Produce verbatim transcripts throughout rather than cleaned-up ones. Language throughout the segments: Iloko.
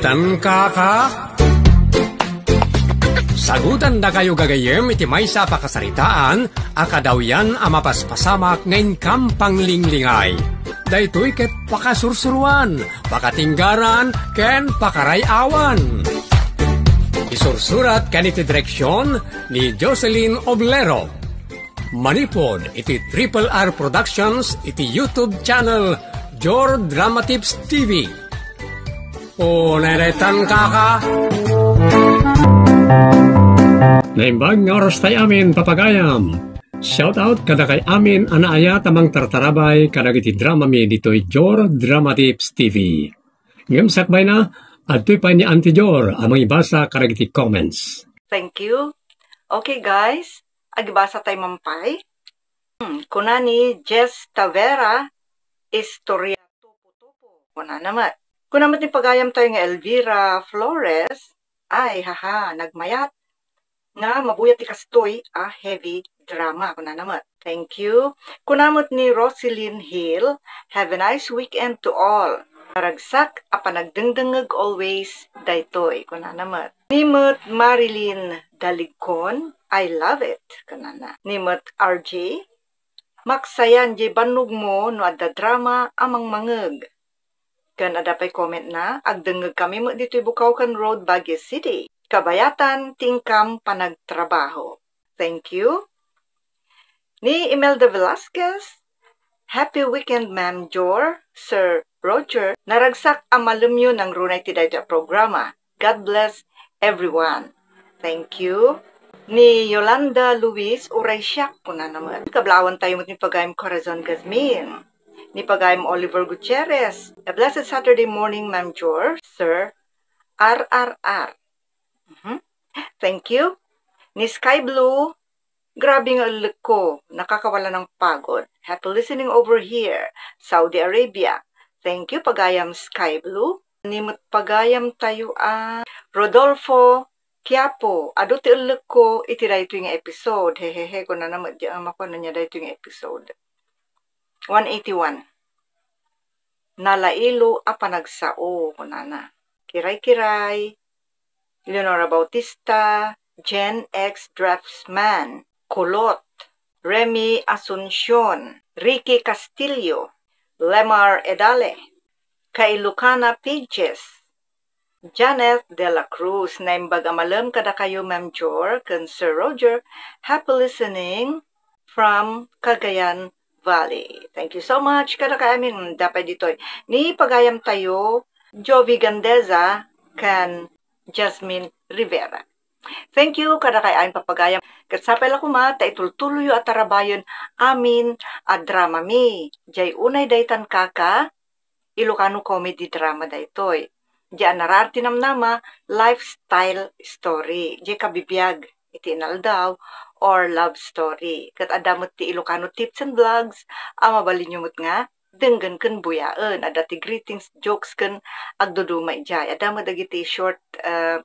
Tan kaka? Sagutandakayo gagayyem iti maysa a pakasaritaan a kadawyan a mapaspasamak nga inkam panglinglingay. Daytoy ket pakasursuruan, pakatinggaran, ken pakaray-awan. Isursurat ken iti direksion ni Jocelyn Oblero. Manipud iti Triple R Productions iti YouTube channel Jor Drama Tips T V. O, neretan kaka? Naimbag nga oras tay amin, papagayam. Shout out kadakay amin a naayat a mangtartarabay kadagiti drama mi ditoy Jor Drama Tips T V. Ngem sakbayna, adtoy pay ni Auntie Jor a mangibasa kadagiti comments. Thank you. Okay, guys, agibasa tay man pay. Hmm, kuna ni Jess Tavera, "Istorya tupo-tupo," kunana met. Kuna met ni pagayam tayo nga Elvira Flores, "Ay, haha, nagmayat nga mabuya ti kastoy a heavy drama," kunana met. Thank you. Kuna met ni Rosilyn Hill, "Have a nice weekend to all. Naragsak a panagdengdengngeg always daytoy," kunana met. Ni met Marilyn Daligcon, "I love it," kunana. Ni met R J, "Maksayan jay bannogmo no adda drama a mangmangeg." Ken adda pay comment na, "Agdengngeg kami met ditoy Bukawkan Road, Baguio City. Kabayatan ti inkam panagtrabaho." Thank you. Ni Imelda Velasquez, "Happy weekend, Ma'am Jor, Sir Roger. Naragsak a malemyo nangruna iti daytoy a programa. God bless everyone." Thank you. Ni Yolanda Luis, "Uray siak," kunana met. Kablawan tayo met ni pagayam Corazon Gazmin. Ni pagayam Oliver Gutierrez, "A blessed Saturday morning, Ma'am Jor, Sir R R R." Mhm. Thank you. Ni Sky Blue, "Grabe nga ellek ko, nakakawala ng pagod. Happy listening over here, Saudi Arabia." Thank you, pagayam Sky Blue. Ni met pagayam tayo a Rodolfo Quiapo, "Adu ti ellek ko iti daytoy nga episode." Hehehe, kunana met di a makuan ania daytoy nga episode. One eighty-one. "Nalailo a panagsao," kunana. Kiray-kiray, Leonora Bautista, Gen X Draftsman, Kulot, Remy Asuncion, Ricky Castillo, Lemar Edale, Kailukana Pages, Janet de la Cruz. Naimbag a malem kadakayo, Ma'am Jor ken Sir Roger. Happy listening from Cagayan Valley. Thank you so much kadakay amin. Dapay ditoy ni pagayam tayo, Jovi Gandeza ken Jasmine Rivera. Thank you kadakay amin, papagayam. Ket sapay la koma ta itultuloyyo a tarabayen amin a drama mi. Jay unay daytan kaka, Ilocano comedy drama daytoy. Jay a naraan ti namnama, lifestyle story. Jay kabibiag iti inaldaw or love story. Ket adda met ti Ilocano tips and vlogs a mabalinyo met nga denggen ken buyaen. Adda ti greetings, jokes, ken agduduma idiay. Adda met dagiti short, uh,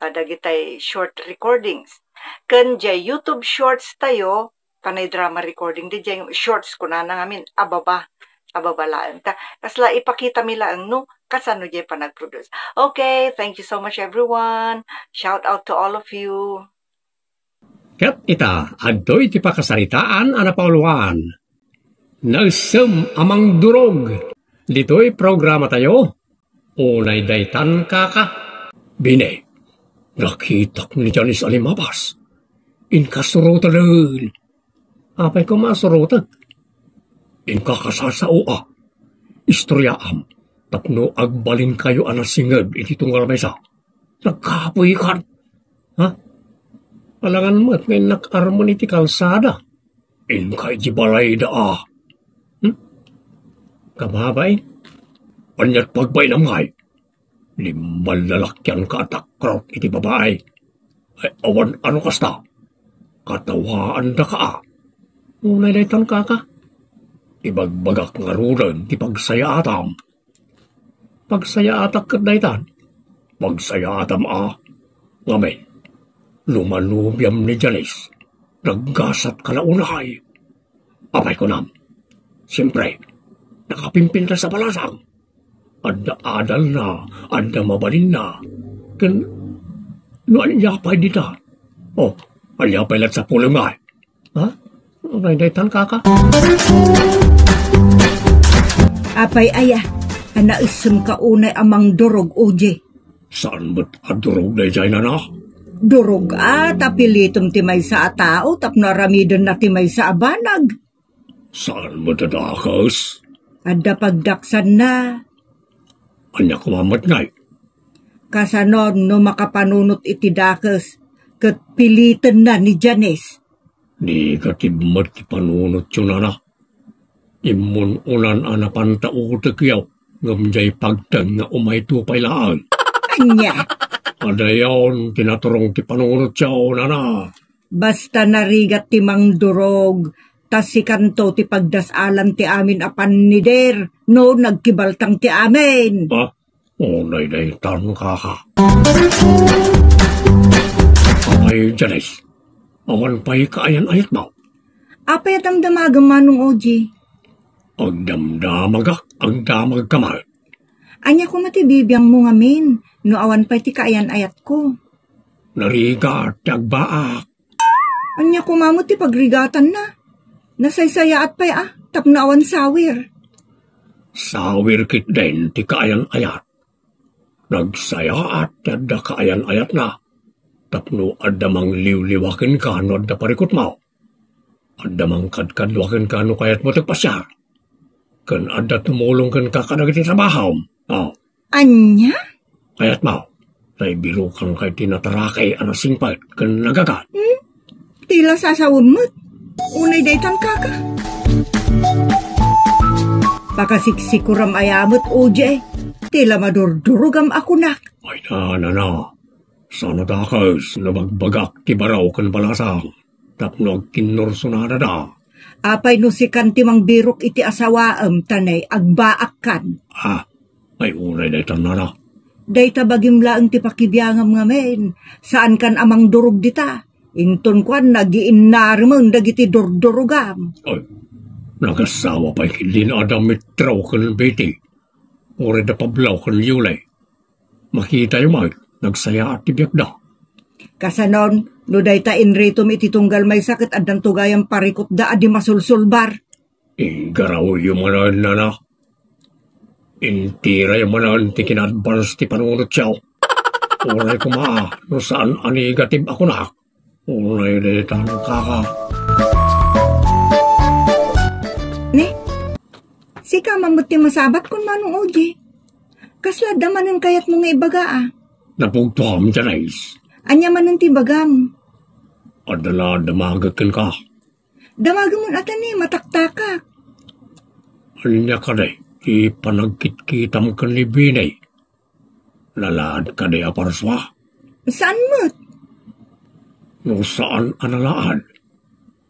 ah, dagitay short recordings. Ken jay YouTube shorts tayo, panay drama recording, di jay shorts kunana ngamin, ababa, ababa laeng. Ta, kasla ipakita mi laeng no kasano jay panag-produce. Okay, thank you so much, everyone. Shout out to all of you. Ket ita, adtoy ti pakasaritaan a napauluan. Naessem a mangdurog ditoy programa tayo. Unay daytan kaka. Bine, nakitak ni Janice a limabas. Inka suroten. Apay koma a surotek? Inka kasasao a. Istoryaam tapno agbalinkayo a nasinged iti tunggal maysa. Nagkapuy kan. Ha? Alangan met nga innak armen iti kalsada. Inka iti balayda a. Hmm? Kababain? Aniat pagbainam ngay? Limballalakyan ka a takrot iti babai. Ay, awan ano kasta. Katawaandaka a. Unay daytan kaka. Ibagbagak ngaruden ti pagsayaatam. Pagsayaatak ket daytan. Pagsayaatam a. Ngamin, lumanubiam ni Janice. Naggasat ka la unay. Apay kunam. Siempre, nakapimpintas a balasang. Adda adalna, adda mabalinna. Ken no ania pay dita? Oh, ania pay latta sapulem ngay? Ha? Daydiay tan, kaka? Apay aya, a naisem ka unay a mangdurog, Oji? Saan met a durog daydiay, nana? Durog a, ta pilitem ti maysa a tao tapno aramidenna ti maysa a banag. Saan met a dakes? Adda pagdaksanna. Ania koma met ngay? Kasanon no makapanunot iti dakes ket pilitenna ni Janice? Negative met ti panunotyo, nana. Immun-unan a napanta utekyo, ngem diay pagteng nga umayto pay laeng. Ania? Adayon ti naturong ti panunotyo, nana. Basta narigat ti mangdurog, ta sikanto ti pagdas-alan ti amin a pannider no nagkibaltang ti amin. Ah, unay daytan, kaka. Apay, Janice, awan pay kaayan-ayatmo? Apay a damdamagem, Manong Oji? Agdamdamagak, agdamagka met. Ania koma ti bibiangmo ngamin no awan pay ti kaayan-ayatko? Narigat ti agbaak. Ania koma met ti pagrigatanna? Nasaysayaat pay a, tapno awan sawir. Sawir ketdin ti kaayan-ayat. Nagsayaat ti adda kaayan-ayatna, tapno adda mangliwliwa kenka no adda parikutmo. Adda mangkadkadua kenka no kayatmo ti agpasiar. Ken adda tumulong kenka kadagiti trabahom. Oh. Ania? Kayatmo, ta ibirokanka iti natarakay a nasingpet ken nagagat. Hmm? Ti la sasawem met. Unay daytan, kaka. Pakasiksikuram aya met, Oji. Ti la madurdurogam a kunak. Ay, na, na, na. Saan a dakes no bagbagak ti baro ken balasang tapno agkinnursonada. Apay no sikan ti mangbirok iti asawaem, ta nay agbaakkan? Ah, ay, unay daytan, nana. Dayta bagim laeng ti pakibiangam ngamin. Saankan a mangdurog dita. Inton kuan, nagiinnaremen dagiti durdurogam. Ay, nagasawa pay ketdin a da Metro ken Betty. Uray da Pablo ken Yulay. Makitayo met, nagsayaat ti biagda. Kasanon, no dayta inritom iti tunggal maysa ket addanto gayam parikutda a di masulsulbar. Inggarawyo manen, nana. Intirayo manen ti kina-advance ti panunotyo. Uray koma, no saan a negative a kunak. Unay daytan, kaka. Ne? Sika man met ti masabat, kun Manong Oji. Kasla adda manen kayatmo nga ibaga, a? Napugtuam, Janice. Ania manen ti ibagam? Adda la damagek kenka. Damagemon a ta ni mataktakak. Ania kadi ti panagkitkitam ken ni Binay? Nalaad kadi a parsua? Saan met? No saan a nalaad,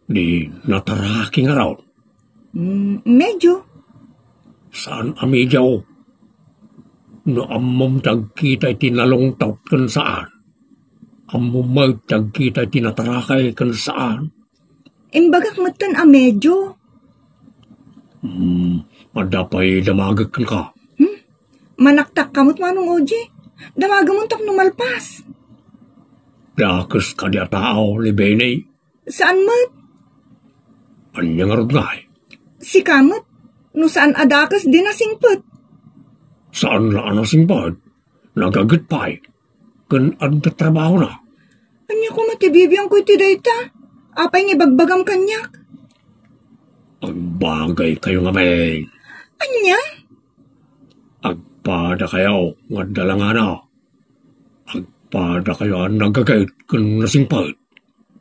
di nataraki ngarud? Mm, medyo. Saan a medyo? No ammom ti agkita iti nalungtot ken saan, ammom met ti agkita iti natarakay ken saan. Imbagak metten a medyo. Hmm, adda pay damagek kenka. Hmm? Manaktakka met, Manong Oji. Damagemon tapno malpas. Dakes kadi a tao ni Benny? Saan met? Ania ngarud ngay? Sika met. No saan a dakes, di nasingpet. Saan la a nasingpet? Nagaget pay. Ken adda trabahona. Ania koma ti bibiangko iti dayta? Apay nga ibagbagam kaniak? Agbagaykayo ngamin. Ania? Agpadakayo nga adda langana. Agpadakayo a nagaget ken nasingpet.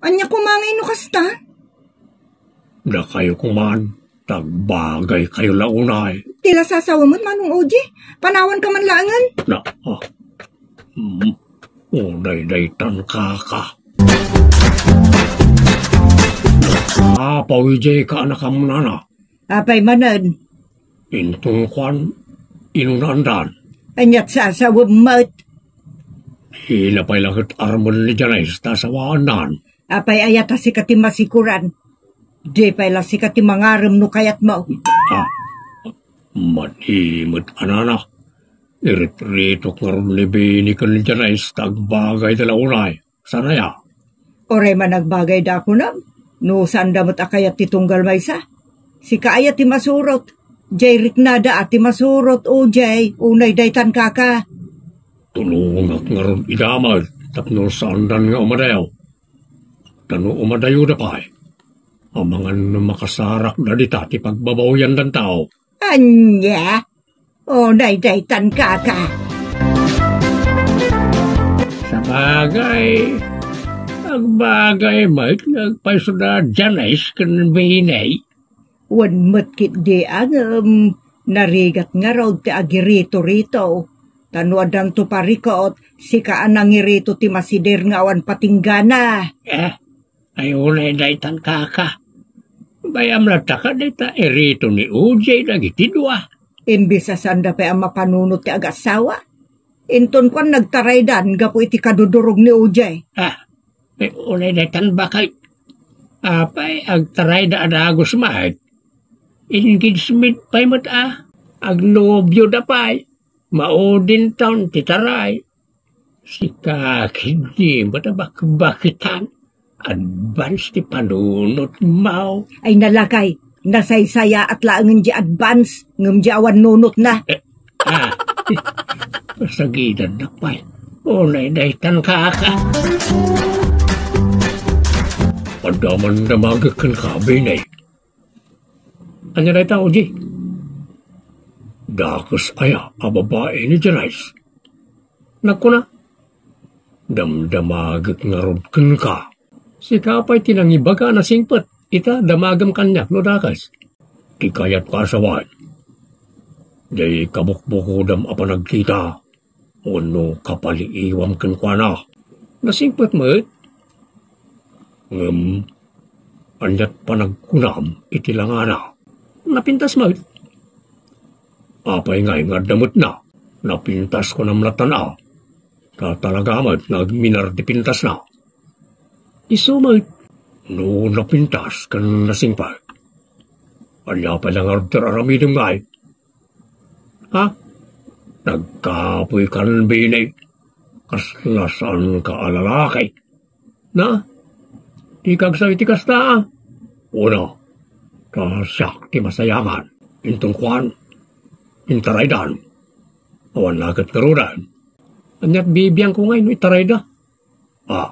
Ania koma ngay no kasta? Dakayo koman, ta agbagaykayo la unay. Ti la sasawa met, Manong Oji. Panawanka man laengen. Na, ah. Hmm. Unay daytan, kaka. Apaw idiay kaanakamnana. Apay manen? Inton kuan, inunaandan. Aniat sasawem met? Ina pay la ket armen ni Janice ta asawaannan. Apay aya ta sika ti masikuran? Di pay la sika ti mangarem no kayatmo. Ah, madi met a nana. Irit-ritok ngarud ni Bini ken ni Janice ta agbagayda la unay. Saan aya? Uray man agbagayda a kunam, no saanda met a kayat ti tunggal maysa. Sika aya ti masurot. Jay riknada a ti masurot, O Jay, unay daytan kaka. Tulongak ngarud ida met tapno saandan nga umadayo. Ta no umadayoda pay, amangan no makasarakda dita ti pagbabawiandan tao. Ania? O, naydaytan kaka. Sabagay, agbagay met nga agpayso da Janice ken Bini. Wen met ketdi a ngem, narigat ngarud ti agirito-rito. Ta no addanto parikut, sika a nangirito ti masider nga awan patinggana. Eh, ay unay daytan kaka. Bay-am latta kadi ta irito ni O J dagiti dua. Imbes a saanda pay a mapanunot ti agassawa, inton kuan nagtaraydan gapu iti kadudurog ni O J. Ah, ay unay daytan bakay. Apay, agtarayda a dagus met. Engagement pay met a. Agnobioda pay. Maudin taon ti taray. Sika ketdi met a bakbakitan. Advance ti panunotmo. Ay nalakay, nasaysayaat laengen di advance, ngem di awan nunotna. Eh, ah, pasagidannak pay. Unay daytan kaka. Adda man damagek kenka, Bini. Ania dayta, O J? Dakes aya a babai ni Janice? Nagkuna, damdamagek ngarud kenka. Sika pay ti nangibaga a nasingpet, ita damagem kaniak no dakes. Ti kayatko a sawen, jay kabukbukodam a panagkita wenno kapaliiwam kenkuana. Nasingpet met. Ngem, aniat panagkunam iti langana? Napintas met. Apay ngay nga adda met na? Napintas kunam latan a. Ta talaga met nga agminar ti pintasna. Isu met. No napintas ken nasingpet, ania pay la ngarud ti aramidem ngay? Ha? Nagkapoy kan Bini. Kasla saanka a lalaki. Na? Di kagsaw iti kasta, a? Una, ta siak ti masayangan. Inton kuan, intaraydan. Awan laket ngaruden. Aniat bibiangko ngay no itarayda? Ah,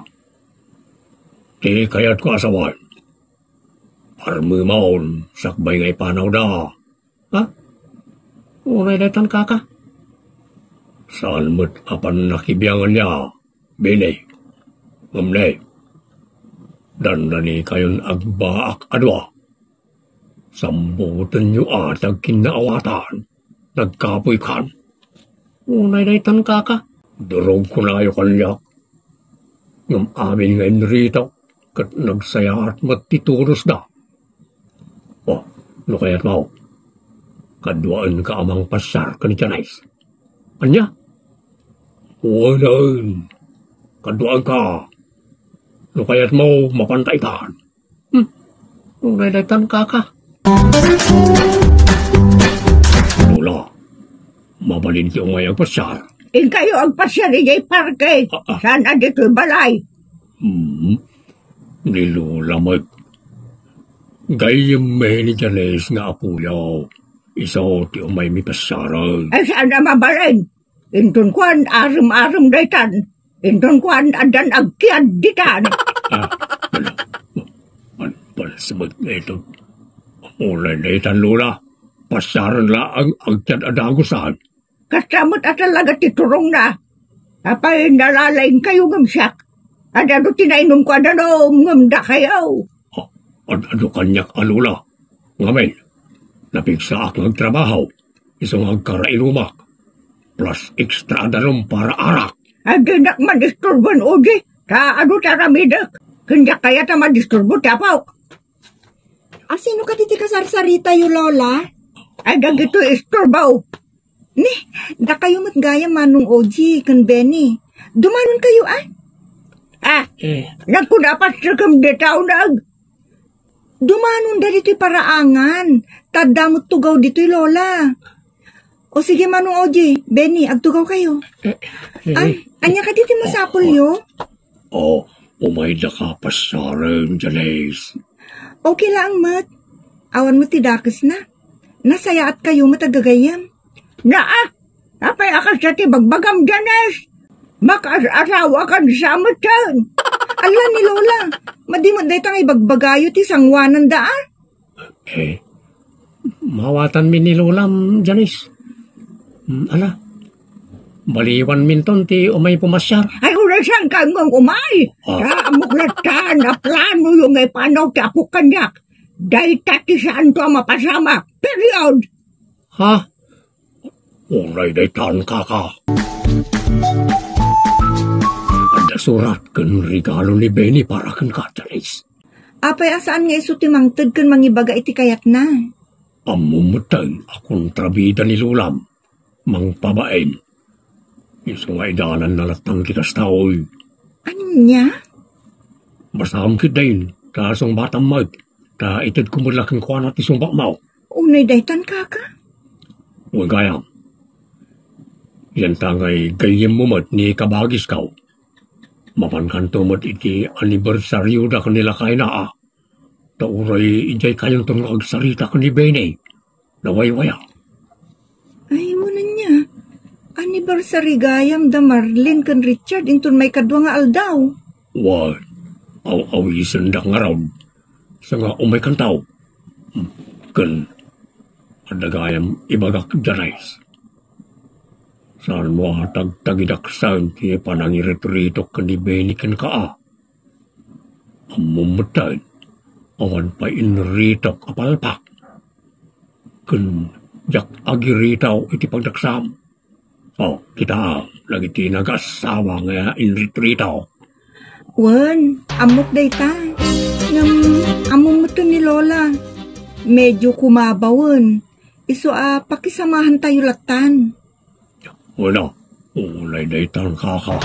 ti kayatko a sawen. Armemon, sakbay nga ipanawda. Ha? Unay daytan, kaka. Saan met a pannakibianganna, Bini. Ngem ne, dandanikayon agbaak a dua. Sambutenyo a ti agkinnaawatan. Nagkapoykan. Unay daytan, kaka. Durogko nayo kaniak. Ngem amin nga inrita ket nagsayaat met ti turosda. O, no kayatmo, kaduaenka a mangpasiar ken ni Janice. Ania? Wen, kaduaenka. No kayatmo, mapanta itan. Hmm. Unay daytan, kaka. Lola, mabalin ti umay agpasiar. Inkayo agpasiar idiay parke. Ah, ah. Saan a ditoy balay? Hmm. Ni Lola met. Gayyem met ni Janice nga apoyo. Isu ti umay mipasiaren. Ay, saan a mabalin? Inton kuan, arem-arem daytan. Inton kuan, addan agkiad ditan. Ah, ano? An, pansubag na ito. Unay daytan, Lola. Pasiaren laeng agkiad a dagusan. Kasta met a talaga ti turongna. Apay, nalalaingkayo ngem siak? Ad-adu ti nainumko a danum ngem dakayo. Ah, ad-adu kaniak a Lola. Ngamin, napigsaak nga agtrabaho. Isu nga agkarainumak. Plus extra a danum para arak. Ay, dinak man isturbo, Oji. Ta adu ti aramidek. Ken diak kayat a madisturbo ti apok. A, sino kadi ti kasarsaritayo, Lola? Ay, dagitoy isturbo. Ni, dakayo met gayam, Manong Oji ken Benny. Dumanonkayo, a? Ah, Eh. Nagkunapas ken ditaw nag. Dumanonda ditoy paraangan. Ta adda met tugaw ditoy, Lola. O sige, Manong Oji, Benny, agtugawkayo. Eh, eh, Ay, anya kadi ti masapulyo? Oh, umayda ka pasiaren, Janice. Okay laeng met. Awan met ti dakesna. Nasayaatkayo met a gagayyem. Naa, apay a kasta ti bagbagam, Janice? Makaas-asawakan sa metten. Ala ni Lola, madi met dayta nga ibagbagayo ti sanguananda, a? Eh, mawatanmi ni Lolam, Janice. Hmm, ala, baliwanminton ti umay pumasiar. Ay, uray saan ka nga umay? Ah. Ta ammok latta a planoyo nga ipanaw ti apok kaniak. Dayta ti saanto a mapasamak. Period. Ha? Uray daytan, kaka. Adda surat ken regalo ni Benny para kenka, Janice. Apay a saan nga isu ti mangted ken mangibaga iti kayatna? Ammom metten a kontrabida ni Lolam. Mangpabain. Isu nga idananna latta ti kasta, oy. Ania? Basaem ketdin, ta sungbatam met, ta itedko met la kenkuana ti sungbatmo. Unay daytan, kaka? Wen gayam. Yanta ngay gayyemmo met ni kabagisko. Mapankanto met iti anibersarioda ken ni lakayna, a. Ta uray idiay kayonton nga agsarita ken ni Benny. Nawaywaya. Ay, wen ania. Anniversary gayam da Marlene ken Richard inton maikadua nga aldaw. Wen, aw-awisendak ngarud. Saan nga umaykanto. Ken adda gayam ibagak, Janice. Saanmo a tagtagidaksan ti panangiritritok ken ni Benny kenka, a. Ammom metten, awan pay inritok a palpak. Ken diak agiritaw iti pagdaksam. O, kitaem, dagiti nagasawa nga inritritok. Wen, ammok dayta. Ngem, ammom metten ni Lola. Medyo kumabawen. Isu a pakisamahantayo lattan. Wala. Unay daytan, kaka.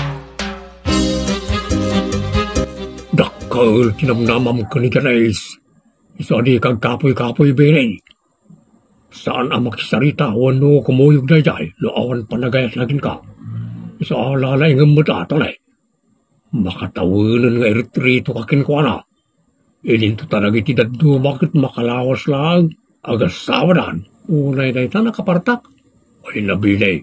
Dakkel ti namnamam ken ni Janice. Isu a dika agkapuy-kapuy, Benny. Saan a makisarita wenno kumuyog daydiay no awan panagayatna kenka. Isu a lalaingem met a, Tony. Makatawenen nga iritritokka kenkuana. Idinto ta dagiti dadduma ket makalawas laeng agasawadan. Unay dayta nakapartak. Ay, nabili.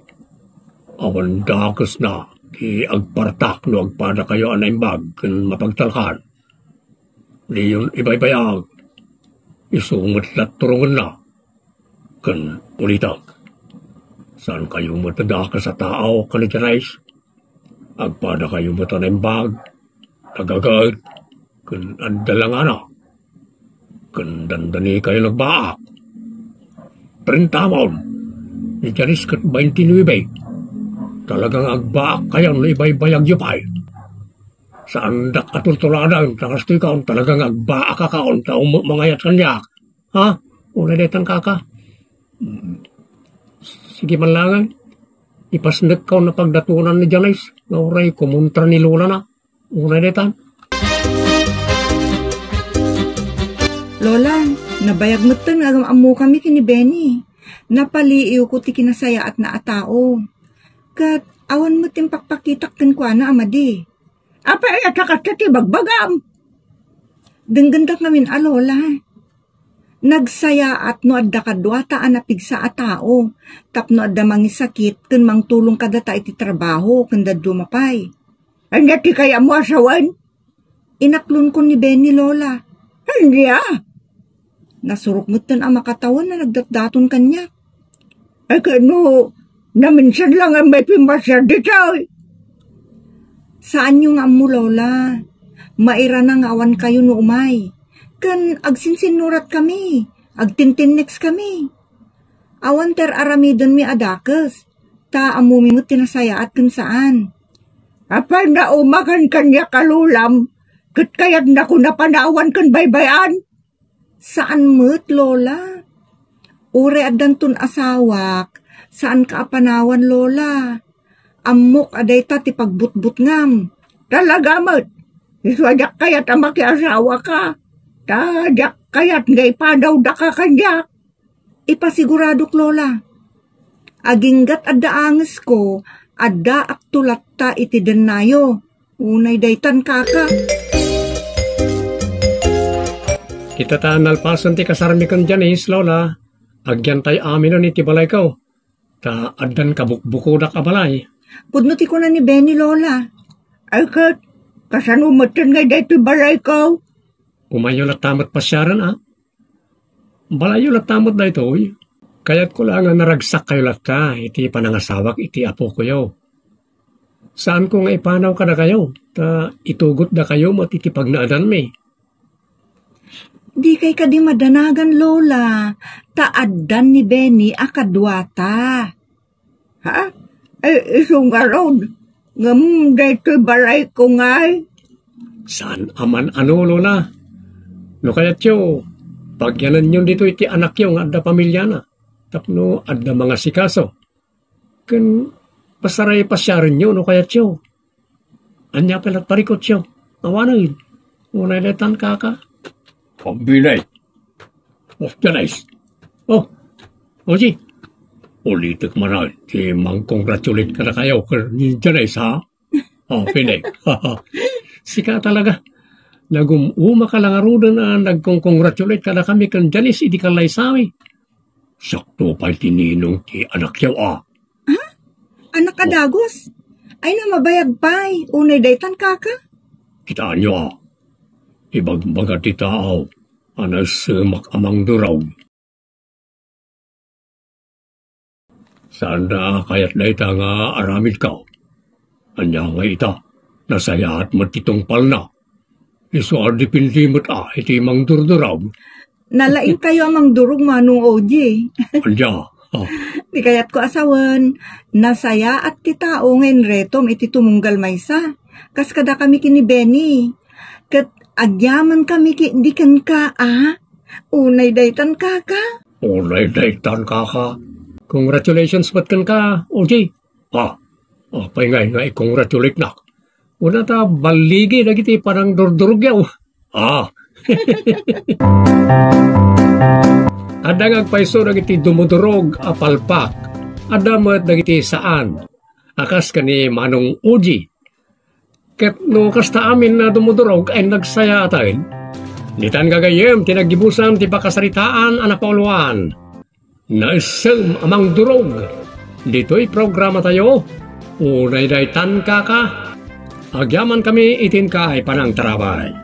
Awan dakesna ti agpartak no agpadakayo a naimbag ken mapagtalkan. Diyon ibaybayag. Isu met la turongenna. Ken ulitek, saankayo met a dakes a tao ken ni Janice. Agpadakayo met a naimbag, nagaget, ken adda langana, ken dandanikayo nagbaak. Trinta taon, ni Janice ket baintinuebe. Talaga nga agbaakkayon no ibaybayagyo pay. Saandak a tultuladen, ta kastoy kaon, talaga nga agbaakkayon, ta ummo mangayat kaniak. Ha? Unay daytan, kaka. Mm. Sige man laeng. Ipasnekkaw a pagdatonan ni Janice, nga uray kumontra ni Lolana. Unay daytan. Lola, nabayag metten nga agam-ammokami ken ni Benny. Napaliiwko ti kinasayaatna a tao. Ket awan met ti impakpakitak kenkuana a madi. Apay a ta kasta ti bagbagam? Denggendak ngamin a, Lola. Nagsayaat no adda kaduata a napigsa a tao tapno adda mangisakit ken mangtulong kadata iti trabaho ken dadduma pay. Ania ti kayatmo a sawen? Inaklonko ni Benny, Lola. Ania? Nasurok metten a makatawen a nagdatdaton kaniak. Ay, kano, naminsan lang a may pimmarsiar ditoy. Saanyo nga ammo, Lola. Mairana nga awan kayo no umay. Ken agsinsinnurat kami, agtintinneks kami. Awan ti ar-aramidenmi a dakes, ta ammomi met ti nasayaat ken saan. Apay, naumakan kaniak a lolam, ket kayatnako napanawan ken baybay-an? Saan met, Lola. Uray addanton asawak, saanka a panawan, Lola. Ammok a dayta ti pagbutbutngam. Talaga met, isu a diak kayat a makiasawaka. Ta diak kayat nga ipanawdaka kaniak. Ipasiguradok, Lola. Aginggat adda angesko, addaakto latta iti dennayo. Unay daytan, kaka. Ita ta nalpasen ti kasarmi ken Janice, Lola, agyantay aminen iti balayko. Ta addan kabukbukodak a balay. Pudno ti kuna ni Benny, Lola. Ay ket, kasano metten ngay daytoy balayko? Umayyo latta met pasiaren, a? Balayyo latta met daytoy. Kayatko la nga naragsakkayo latta iti panangasawak iti apokoyo. Saanko nga ipanaw kadakayo, ta itugotdakayo met iti pagnaedanmi. Dikay kadi madanagan, Lola, ta addan ni Benny a kaduata. Ha? Ay, isu ngarud, ngem daytoy balayko ngay? Saan a man-ano, Lola. No kayatyo, pagyanenyon ditoy ti anakyo nga adda pamiliana, tapno adda mangasikaso. Ken pasaray pasiarenyo no kayatyo. Ania pay la ti parikutyo? Awanen. Unay daytan, kaka. Pambinay. Oh, Janice. Oh, Oji. Ulitek man ti mang-congratulate kadakayo ken ni Janice, ha? Oh, Pinay. Sika talaga. Nagum-umaka la ngaruden a nagkong-congratulate kadakami ken Janice idi kallaysami. Sakto pay ti ninong ti anakyo, a. Ha? Anak a dagus? Ay, no, mabayag pay. Unay daytan, kaka? Kitaenyo, a. Ibagbaga ti tao a naissemak a mangdurog. Saan a kayat dayta nga aramidko? Ania nga ita, nasayaat met ti tungpalna. Isu a depende met a iti mangdurdurog. Nalaingkayo a mangdurog, Manong Oji. Ania? Ah. Ti kayatko a sawen, nasayaat ti tao nga inretom iti tumunggal maysa. Kas kadakami ken ni Benny. Ket agyamankami ketdi kenka, a? Unay daytan, kaka. Unay daytan, kaka. Congratulations met kenka, Oji. Ah, apay ngay nga i-congratulate-nak? Kuna ta balligi dagiti panangdurdurogyo. Ah. Adda nga agpayso dagiti dumudurog a palpak. Adda met dagiti saan. A kas ken ni Manong Oji. Ket no kasta amin a dumudurog ay nagsayaaten, ditan gagayyem ti naggibusan ti pakasaritaan a napauluan. Naisem a mangdurog. Ditoy programatayo, unay daytan, kaka. Agyamankami iti inkaay panangtarabay.